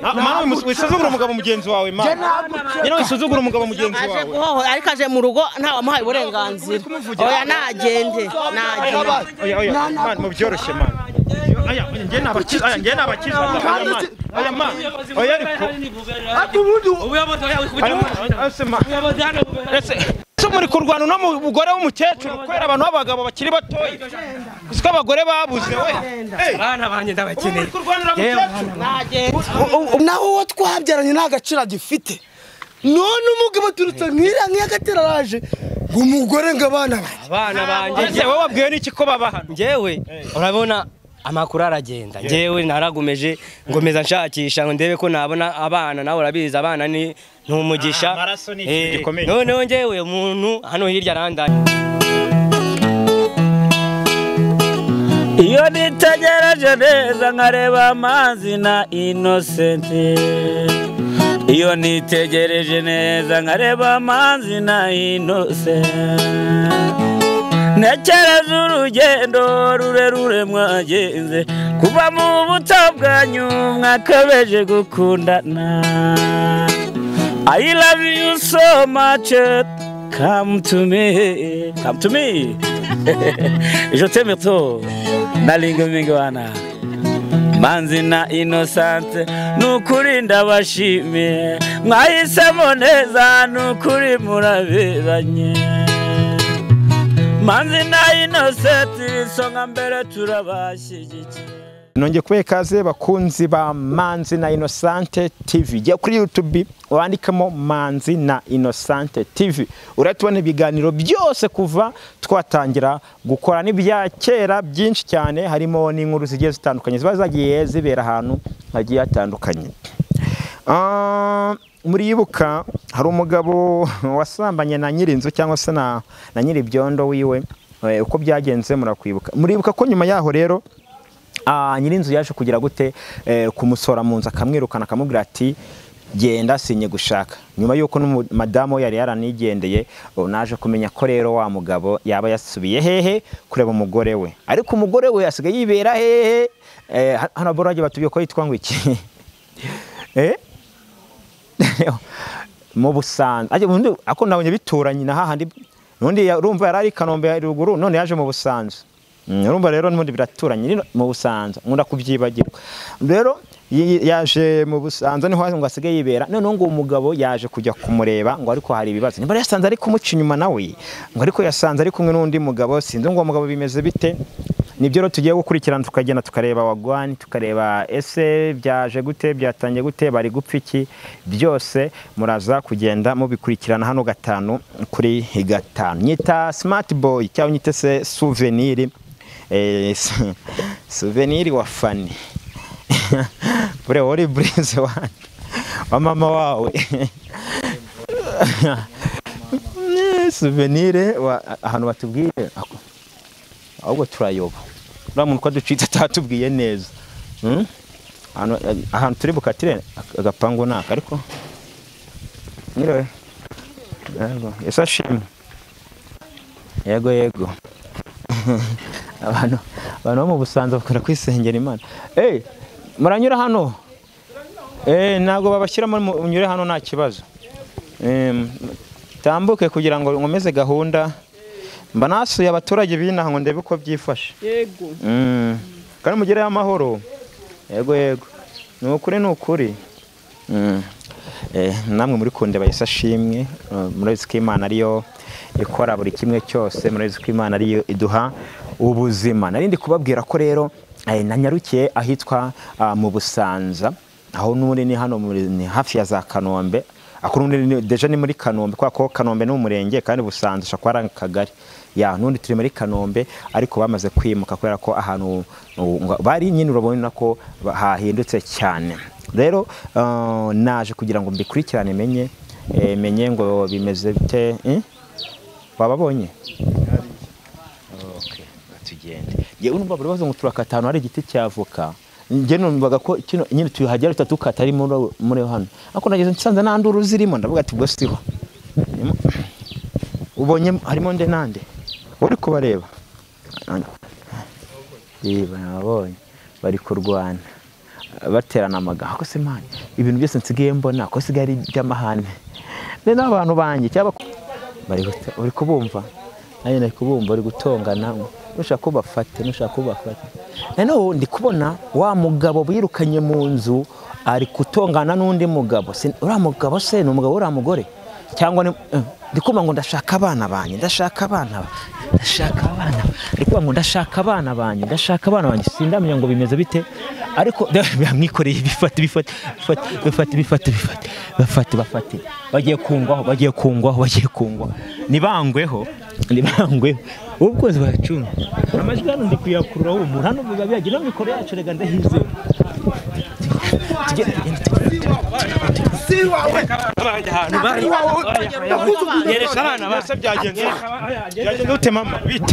Mama wisuzugura umugabo mugenzi wawe mama. Nyine wisuzugura umugabo mugenzi wawe. Ariko aje mu rugo nta wamuhaye uburenganzira. Oya nagende, nagende. Oya oya man mubyoroshye man. Aya nge nabakiza, nge nabakiza. Aya man. Oya ariko. Atubundi ese muri kurwana no mugore w'umukecuru kwera abantu b'abagabo bakiri batoye. Siko abagore babuze we. Abana banje ndabakeneye. Naho uwo twabyaranye nta gaciro agifite. None umugabo turutse nkira nk'agatera raje. Umugore ngo abana banje. Abana banje. Ese wowe wabwiye n'iki ko baba hano? Njyewe urabona amakuru aragenda. Njyewe naragumeje ngomeza nshakisha ngo ndebe ko nabona abana, nawe urabizi abana ni ntumugisha. Amaraso ni ikintu gikomeye. Noneho njyewe umuntu hano hirya arandanye. Iyo nitegereje neza nkareba amazi na Innocent. Iyo nitegereje neza nkareba amazi na Innocent. Ntekereza urugendo rurerure mwagenze kuva mu buto bwanyu mwakabeje gukundana. I love you so much, come to me, come to me. Je t'aime trop, nalinga mingwana. Manzi na Innocent, nukuri ndabashimiye, mwahisemo neza nukuri muraberanye. Manzi na Innocent, isonga mbere turabashyigikiye. Nongeye kubaha ikaze bakunzi ba Manzi na Innocent TV. Jya kuri YouTube wandikamo Manzi na Innocent TV. Uratubona ibiganiro byose kuva twatangira gukora n'ibya kera byinshi cyane, harimo n'inkuru zigiye zitandukanye ziba zagiye zibera ahantu hagiye hatandukanye. Muribuka hari umugabo wasambanye na nyirinzu cyangwa se na nyiribyondo wiwe, uko byagenze murakwibuka. Muribuka ko nyuma yaho rero nyirinzu yaje kugira gute kumusora mu nzu akamwirukana akamubwira ati genda sinye gushaka. Nyuma yuko madamu yari yaranigendeye, naje kumenya ko rero wa mugabo yaba yasubiye hehe kureba umugore we, ariko umugore we asigaye yibera hehe. Hano borage batubwiye ko yitwa ngo iki mu Busanza. Aje ubundi ako nabonye bituranye na hahandi nundi urumva yari ari Kanombe ruguru none yaje mu Busanza. Urumva rero n'ubundi biraturanye mu Busanza nkunda kubyibagirwa. Rero yaje mu Busanza niho ngo asigaye yibera. None ngo umugabo yaje kujya kumureba ngo ariko hari ibibazo. Nimba yasanze ari kumuca inyuma nawe ngo ariko yasanze ari kumwe n'undi mugabo, sinzi ngo mugabo bimeze bite. Nibyo rero tugiye gukurikirana tukagenda tukareba wagwani, tukareba ese byaje gute, byatangiye gute, bari gupfa iki, byose muraza kugenda mubikurikirana hano 5 kuri 5. Nyita Smart Boy cyangwa nyite se Souvenir. Souvenir wa Fani. Bure ori brinze wa mama wawe. Souvenir wa ahantu batubwiye ahubwo turayoba. Uriya muntu ko ducitse atatubwiye neza. Ahantu turi bukatire agapangu naka ariko nyiriwe. Yego, Yesu ashimwe. Yego yego. Abantu bo mu Busanza bakora kwisengera Imana. Muranyura hano? Ntabwo babashyiramo, munyure hano nta kibazo. Tambuke kugira ngo nkomeze gahunda. Mba nasuye abaturage b'inaha ngo ndebe uko byifashe. Yego. Kandi mugereyo amahoro. Yego yego. Ni ukuri ni ukuri. Namwe muri kundeba Yesu ashimwe. Murabizi ko Imana ariyo ikora buri kimwe cyose, murabizi ko Imana ariyo iduha ubuzima. Narindi kubabwira ko rero nanyarukiye ahitwa mu Busanza, aho n'ubundi ni hano ni hafi ya za Kanombe. Akurundi deja ni muri Kanombe kwa ko Kanombe ni umurenge kandi Busanza shakwa ari akagari. Ya nundi turi muri Kanombe ariko bamaze kwimuka kubera ko ahantu bari nyine urabona ko hahindutse cyane. Rero naje kugira ngo mbikurikirane menye menye ngo bimeze bite. Bababonye? Okay, tugende. Ye urumva buri bazo ngo turakatanu hari igiti cyavoka. Nge numvaga ko kino nyine tuhagera tutukata ari muri hano. Ako nageze nsanze nandi uruzirimo ndavuga ati bwo siho. Ubonye harimo nde nande? Uri kubareba? Nabonye bari kurwana. Baterana amagambo ko se man ibintu byose nsigaye mbona ko sigaye ari by'amahane. Rero abantu banjye cyaba bari uri kubumva nanjye nari kubumva bari gutongana nushaka kubafate nushaka kubafate. Noneho ndi kubona wa mugabo birukanye mu nzu ari kutongana n'undi mugabo. Uriya mugabo se ni umugabo uriya mugore cyangwa ndi kumva ngo ndashaka abana banjye ndashaka abana ndashaka abana ndi kumva ngo ndashaka abana banjye ndashaka abana banjye sindamenya ngo bimeze bite ariko bamwikoreye bifate bifate bifate bifate bifate bafate bafate bagiye kungwaho bagiye kungwaho bagiye kungwaho nibangweho nibangweho ubwo bacunga amajwi hano ndi kuyakurura umuntu hano biba byagira mikoro yacu rega ndahize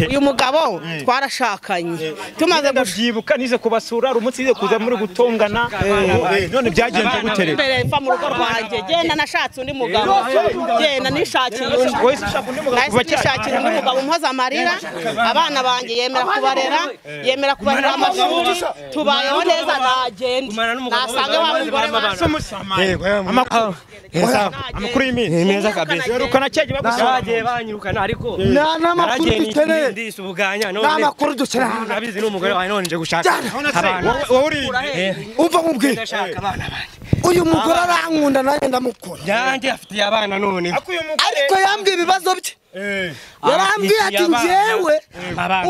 uyu mugabo twarashakanye tumaze gushibuka nize kubasura umunsi nize kuza muri gutongana none byagenze guterera mbere mva mu rugo rwanjye genda nashatse undi mugabo genda nishakiye undi nishakira undi mugabo umpoza amarira abana banjye yemera kubarera yemera kubarera amashuri tubayeho neza nagende nasange wa mugore amakuru y'iminsi meza kabisa yorukana cyaje bagushaje banyirukana ariko nta makuru dukeneye ndisubuganya none nta makuru dukeneye urabizi n'umugore wawe none nje gushaka abantu wowe uri umva nkubwire ndashaka abana banjye uyu mugore arankunda nanjye ndamukunda yanjye afitiye abana none ariko yambwiye ibibazo bye yarambwiye ati njyewe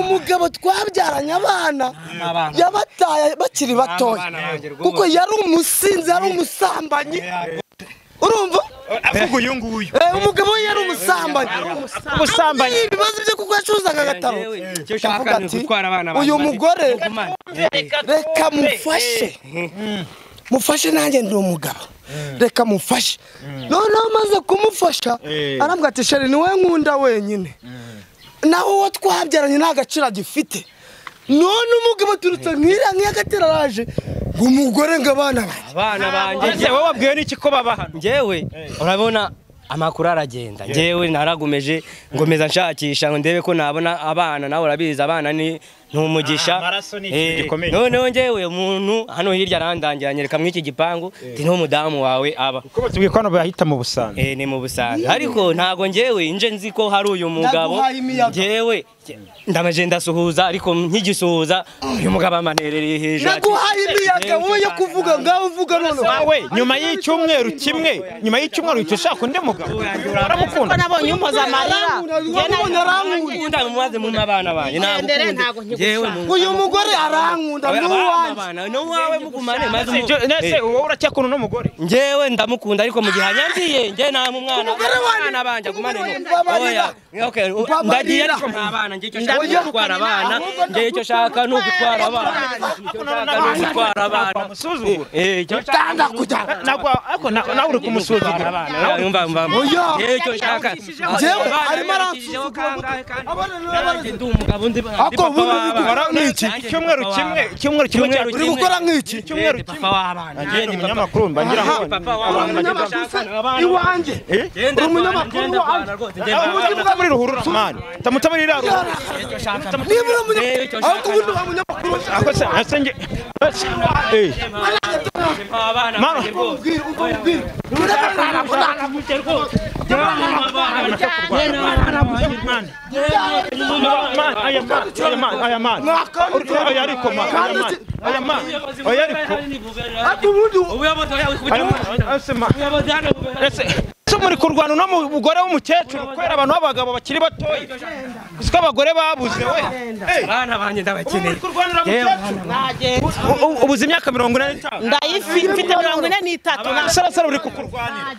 umugabo twabyaranye abana yabataye bakiri batoya kuko yari umusinzi yari umusambanyi urumva avuga uyu nguyu umugabo we yari umusambanyi umusambanyi ibibazo bye kuko yacuruzaga agataro avuga ati uyu mugore reka mufashe mufashe nanjye ndi umugabo reka mufashe noneho maze kumufasha arambwira ati sheri niwe nkunda wenyine naho uwo twabyaranye nta gaciro agifite none umugabo aturutse nk'iriya nk'iyagatera araje ngo umugore ngo abana banjye abana banjye wowe wabwiwe n'iki ko baba hano njyewe urabona amakuru aragenda njyewe naragumeje ngomeza nshakisha ngo ndebe ko nabona abana nawe urabizi abana ni umugisha noneho njyewe umuntu hano hirya arandangira anyereka mw'iki gipangu ndi n'umudamu wawe aba kuko batubwiye ko hano bahita mu Busanza ni mu Busanza ariko ntago njyewe nje nzi ko hari uyu mugabo njyewe ndamaje ndasuhuza ariko nkigisuhuza uyu mugabo amanerereye hejuru naguhaye imiyaga wowe yo kuvuga ngaho uvuga none wawe nyuma y'icyumweru kimwe nyuma y'icyumweru uhita ushaka undi mugabo uramukunda nabonye umpoza amarira nabonye mumaze mu abana banjye ntabwo uyu mugore arankunda n'uwanjye n'uwawe mugumane maze nese wowe uracyakunda uno mugore njyewe ndamukunda ariko mu gihe anyandiye njye nta mwana abana banjye agumane oya ndagiye ariko nta bana njye icyo nshaka ni ugutwara abana njye icyo nshaka ni ugutwara abana icyo nshaka ni ugutwara abana tanga kujya ariko nawe uri kumusuzugura njyewe icyo nshaka njyewe arimo aransuzugura ndi umugabo ndi ako ubundi uri gukora nk'iki icyumweru kimwe icyumweru kimwe uri gukora nk'iki icyumweru kimwe papa w'abana ndi umunyamakuru mba ngira ngo iwanjye uri umunyamakuru wanjye aho muri ruhurura mani tamuta muri ruhurura niba uri umunyamakuru ariko ubundi wa munyamakuru ako se asenge eh mama ubwira ubwira muri kurwana no mugore w'umukecuru kubera abantu b'abagabo bakiri batoya siko abagore babuze we abana banjye ndabakeneye ubuze imyaka 45 ndayifi mfite 43 sarasara uri kukurwanira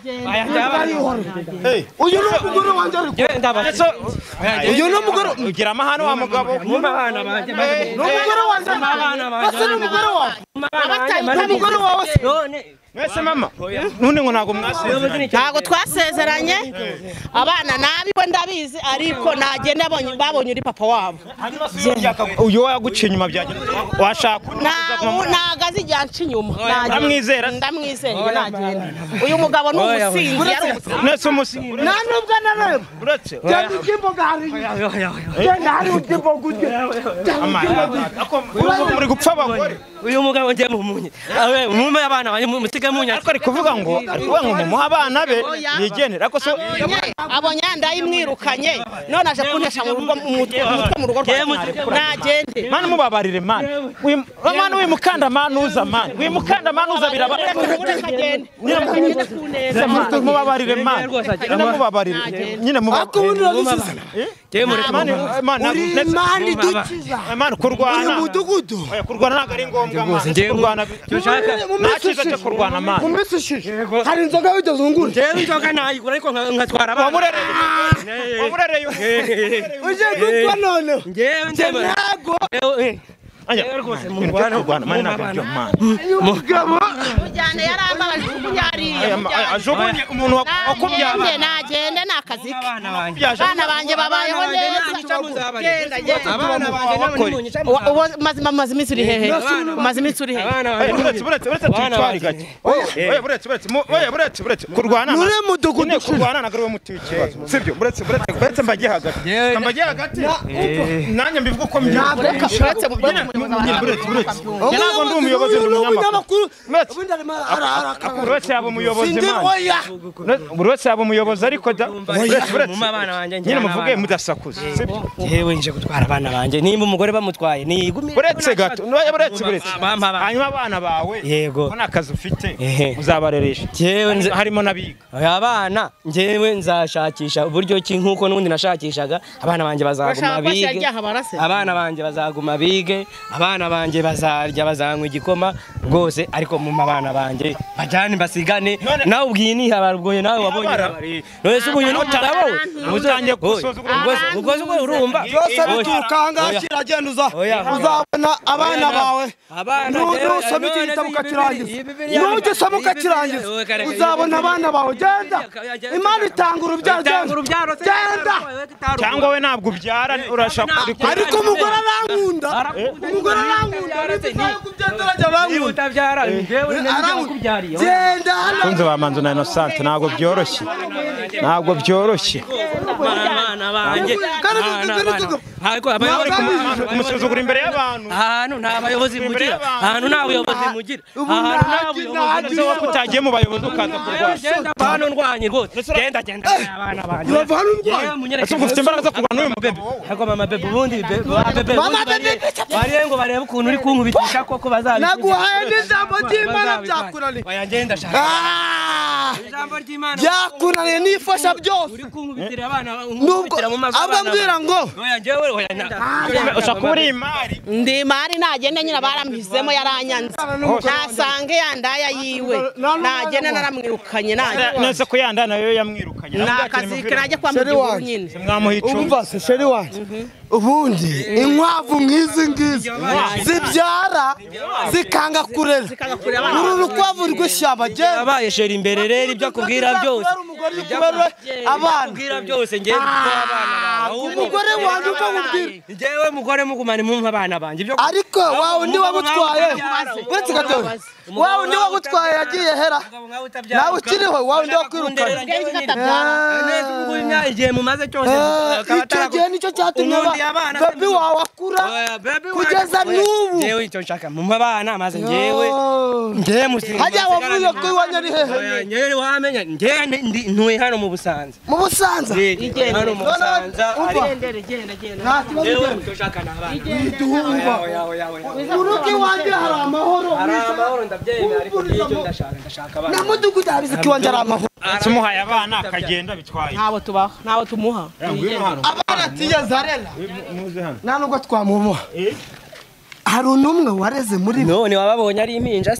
uyu ni umugore wanjye ariko uyu ni umugore ugira amahane wa mugabo abana banjye ni umugore wanjye basa n'umugore wawe n'umugore wawe none mwese mama none ngo ntago mwasezeranye ntago twasezeranye abana nabi we ndabizi ariko nagenda babonye uri papa wabo uyu waguciye inyuma byagenda washaka ntago azijya nca inyuma ndamwizera ndamwizera nagenda uyu mugabo ni umusinzi yari umusinzi nese umusinzi nta nubwo nareba uretse genda urya imboga hariya genda hariya urya imboga urye muri gupfa abagore Uyu mugabo ngiye mumunye. Awe mume abana banjye musige munya. Ariko ari kuvuga ngo mumuha abana be yigenera. Ariko so abonye ndayimwirukanye none aje kuntesha mu rugo umutwe mu rugo nagende. Mani mubabarire mani. Mani wimukanda mani uza mani. Wimukanda mani uza biraba. Mubabarire mani. Nyine mubabarire. Nyine mubabarire. Mani dukiza. Mani kurwana. Uri mudugudu. Oya kurwana ntabwo ari ngombwa mani. Kurwana. Nta cyo kurwana mani. Mu minsi ishize hari inzoga wigeze ungura. Njyewe inzoga nayigura ariko nkatwara abana. Wamurereye. Uje gukwa noneho. Njyewe ntago. Anya rwose murwana mani ntabwo aryo mani. Umugabo mujyane yarambabaje kunyariye. Ajugunye umuntu wakubyara. Nagende nakazi ke. Abana banjye babayeho neza. Genda genda. Abana banjye ubu maze iminsi uri hehe? Umaze iminsi uri hehe? Buretse tutwari gake. Oya buretse oya buretse kurwana. Nure mudugudu kurwana nagariwe muti ikibazo. Sibyo buretse mbagiye hagati. Mbagiye hagati. Nanjye mbivuga uko mbyumva. Buretse buretse. Ntabwo ndi umuyobozi ndi umunyamakuru. Buri wese yaba umuyobozi mani. Buri wese yaba umuyobozi ariko buretse nyine muvuge mudasakuza. Sibyo? Yewe nje gutwara abana banjye nimba umugore bamutwaye nigumire. Buretse gato. Buretse. Hanyuma abana bawe yego ko nakazi ufite uzabareresha. Yewe harimo nabiga. Abana njyewe nzashakisha uburyo ki nkuko nundi nashakishaga abana banjye bazaguma bige. Abana banjye bazaguma bige. Abana banjye bazarya bazanywa igikoma rwose ariko mu mabana banjye bajyane basigane nawe ubwiye nihabarubwoye nawe wabonye none se ubunye n'umugabo utangiye gusuzugura ubwo urumva byose bituruka ahangaha kiragenda uzabona abana bawe nusoma iki gitabo ukakirangiza nugisoma ukakirangiza uzabona abana bawe genda Imana itanga urubyaro genda cyangwa we ntabwo ubyara urashaka ariko umugore arankunda umugore arankunda genda kunze ba Manzu na Innocent ntabwo byoroshye ntabwo byoroshye kumusuzugura imbere y'abantu ahantu nta bayobozi mugira ahantu nta buyobozi mugira ahantu nta buyobozi wowe utagiye mu bayobozi ukaza kurwana hano ndwanye rwose genda genda abana banjye ese ufite imbaraga zo kurwana n'uyu mubebe ariko mama bebe ubundi bebe bariye ngo barebe ukuntu uri kunkubitisha koko bazabi naguhaye n'ijambo ry'Imana byakunaniye oya ngenda shaka ijambo ry'Imana byakunaniye nifasha byose uri kunkubitira abana nkubitira mu maso abana abambwira ngo oya njyewe oya ushaka kuba uri imari ndi imari nagende nyine barampisemo yaranyanze nasange yandaya yiwe nagende naramwirukanye nagende nese ko yanda nayo yamwirukanye nakazi kirajya kwa mugihugu nyine mwamuha icumbi umva se sheri wanjye ubundi inkwavu nk'izi ngizi zibyara zikanga kurera uru rukwavu rw'ishyamba genda abaye sheri imbere rero ibyo akubwira byose abana akubwira byose ngiye abana umugore wanjye uko nkubwira njyewe mugore mugumane mumpa abana banjye ibyo ariko wawe undi wagutwaye uretse gato wawe undi wagutwaye yagiye hera nawe ukiriho wawe undi wakwirukanye igihe mumaze cyose icyo gihe nicyo cyatumye bebi wawe akura kugeza n'ubu njyewe icyo nshaka mumpa abana maze njyewe njyewe musinga hajya wavuye ko iwanyu ari hehe njyewe wamenya njyewe ntuye hano mu Busanza mu Busanza hano mu Busanza nta kibazo urugo iwanjye hari amahoro hari amahoro ndabyemera ariko icyo ndashaka abana na mudugudu habizi ko iwanjye ari amahoro tumuhaye abana akagenda bitwaye ntabo tubaha ntabo tumuha abana tiyeze arera nta nubwo twamuboha hari n'umwe wareze muri none wababonye ari impinja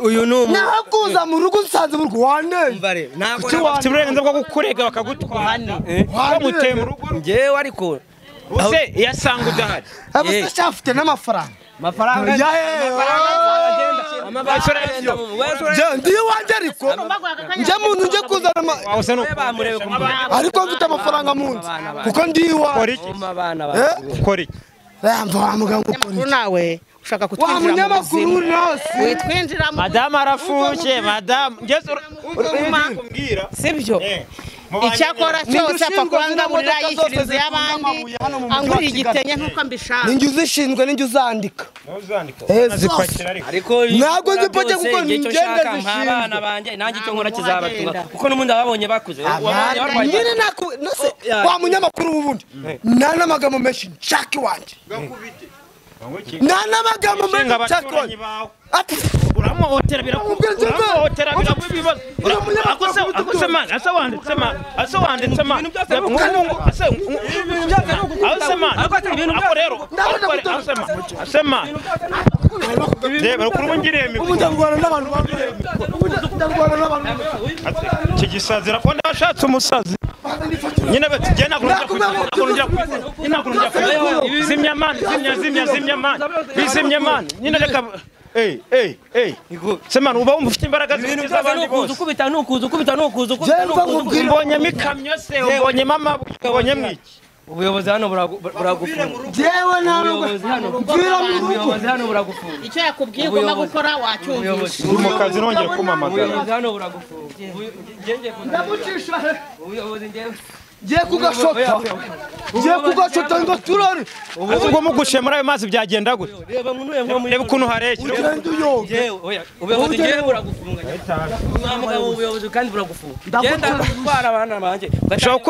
uyu ni umu naho kuza mu rugo usanze mu rugo waneye ntabwo ufite uburenganzira bwo kukurega bakagutwara bamuteye mu rugo njyewe ariko use iyo asanga udahari aba afite n'amafaranga amafaranga ndi iwanjye ariko njye muntu njye kuzana ariko mfite amafaranga mu nzu kuko ndi iwanjye ukora iki Umunyamakuru nawe ushaka kutwinjira mu buzima witwinjira mu madamu arafushye madamu ngeze sibyo Icyakora cyose apfa kubangaburira, yishyura inzu y'abandi, angurira igitenge nk'uko mbishaka. Ninjye uzishinzwe, ninjye uzandika. Ariko ntabwo nzipakiye kuko ngenda zishinzwe. Abana banjye nanjye icyo nkora kizabatunga kuko n'ubundi ababonye bakuze. Nyine naku wa munyamakuru w'ubundi nta n'amagambo menshi nshaka iwanjye. Nta n'amagambo menshi nshaka iwanjye. Uramuhotera birakuhotera birakubibazo. Akose man, asa wanditse man, asa wanditse man. Asa asa man. Ako rero asa man. Asa man. Reba kuri ngiriye mi. Ubu n'abantu bambaye. Ndagwana n'abantu. Iki gisazira ko ndashatse umusazi. Nyine batugena kurungira zimya man, zimya zimya zimya man. Bizimya man. Nyine reka Ey ey ey. Sema uba wumva ufite imbaraga zikiza abandi bose. Ukubita nukuza ukubita nukuza ukubita nukuza. Mbonye mikamyo se, ubonye mama, ubonye mwiki. Ubuyobozi hano buragufunga. Jewe ntabwo. Ubuyobozi hano buragufunga. Icyo yakubwiye ugomba gukora wacyumvise. Uri mu kazi nongeye kumamagara. Ubuyobozi hano buragufunga. Ndagucisha he. Ubuyobozi ngewe. Ngiye kugashota. Ngiye kugashota ngo turore. Ubwo mugushe muri ayo mazi byagenda gute? Reba nkunuye nko muri. Reba ukuntu hareshya. Ugenda uyoge. Oya, ubuyobozi ngewe buragufunga. Mugabo ubuyobozi kandi buragufunga. Genda gutwara abana banjye.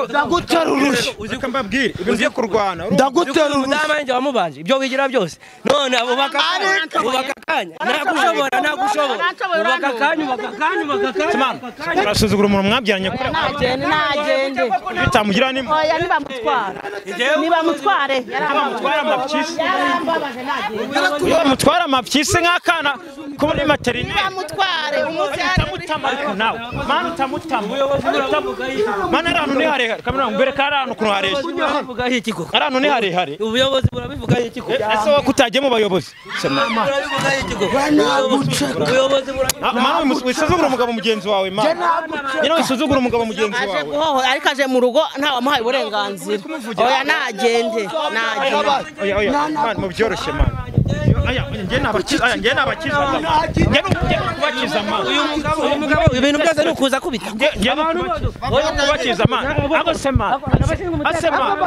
Ndagutera urushyi. Uzi mbabwire ibintu byo kurwana. Ndagutera urushyi. Umudamu wamubanje ibyo wigira byose. None abo bakakanya. Nagushobora nagushobora. Bakakanya bakakanya bakakanya. Urasuzugura umuntu mwabyaranye kure. Nagende nagende. Bitamugira ni oya nibamutwara. Nibamutware. Nibamutwara amapyisi. Yarambabaje nagende. Nibamutwara amapyisi nk'akana ko muri materinete. Nibamutware umubyare. Utamutama ariko nawe. Mana utamutama. Mana arantu ni harehare. Kamera ngwere ka arantu kuno hareshya. Arantu ni harehare. Ubuyobozi burabivuga iki ko? Ese wowe kutagiye mu bayobozi? Ubuyobozi burabivuga. Mana wisuzugura umugabo mugenzi wawe mana. Nyine wisuzugura umugabo mugenzi wawe. Ariko aje mu rugo nta wamuhaye uburenganzira. Oya nagende nagende. Oya oya man mubyoroshye man. Aya nge nabakiza nge nabakiza. Nge kubakiza man. Uyu mugabo ibintu byose nukuza kubita. Nge kubakiza man. Abo se man. Ase man.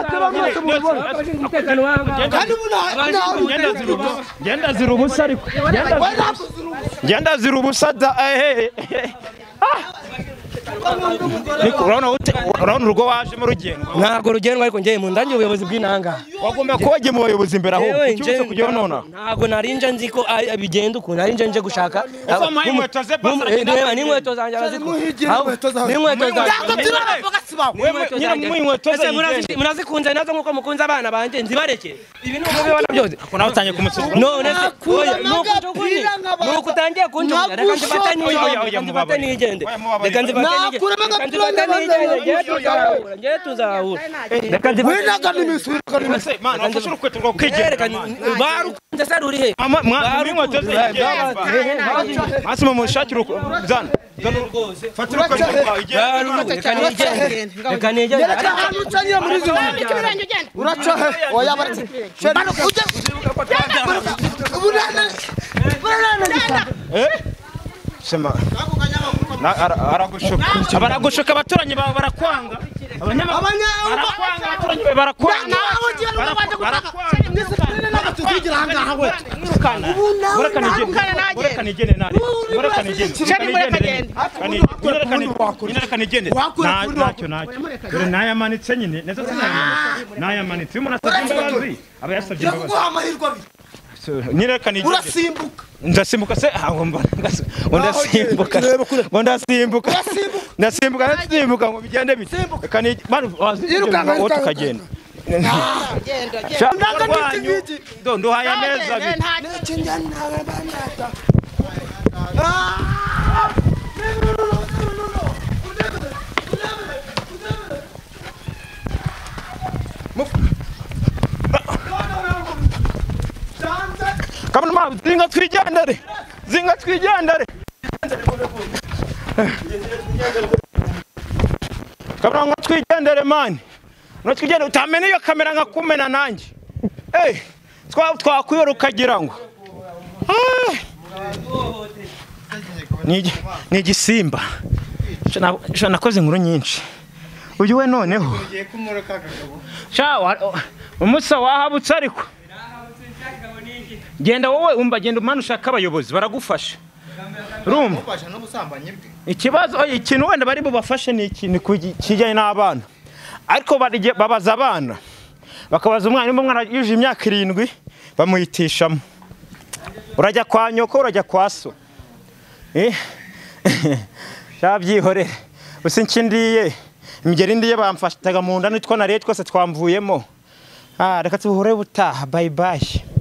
Ngenda zira ubusa ariko. Ngenda zira ubusa da eh. Urabona urugo waje mu rugendo. Ntabwo rugendwa ariko ngiye mu ndangiye ubuyobozi bw'inanga. Wagomba kuba wagiye mu bayobozi imbere aho kuki kujyaho nona. Ntabwo narinje nzi ko bigenda ukuntu narinje nje gushaka. Reba n'inkweto zanjye arazitwa. N'inkweto zanjye. Murazikunze nazo nkuko mukunze abana banjye nzibareke. Ibi ni ubibona byose. Ako nawe utangiye kumusuzugura. None se nuko utangiye kunjugunya reka nzifate nigende. Reka nzifate Sema aragushuka baragushuka abaturanyi bawe barakwanga barakwanga abaturanyi bawe barakwanga dore nayamanitse nyine neza nayamanitse iyo umuntu asabye imbabazi aba yasabye imbabazi. Urasimbuka ndasimbuka se ndasimbuka ndasimbuka ndasimbuka ndasimbuka ngo bigende bite tukagenda nduhaye amezi abiri. Kabona zinga twigendere zinga twigendere kabona ngo twigendere man ngo twigendere utamena iyo kamera nkakumena nanjye eh twakuyora ukagira ngo ni igisimba nakoze inkuru nyinshi Uyu we noneho sha umusa wahabutse ariko genda wowe umva, genda umwana ushaka abayobozi baragufasha. Urumva ikibazo, ikintu wenda bari bubafashe ni ikintu kijyanye n'abana, ariko babaza abana, bakabaza umwana, nimba umwana yujuje imyaka 7 bamuhitishamo, urajya kwa nyoko, urajya kwa so. Byihorere usi nkindiye imigeri ndiye bamfataga mu nda nitwo nariye twose twamvuyemo. Reka tuhure butaha, bye bye.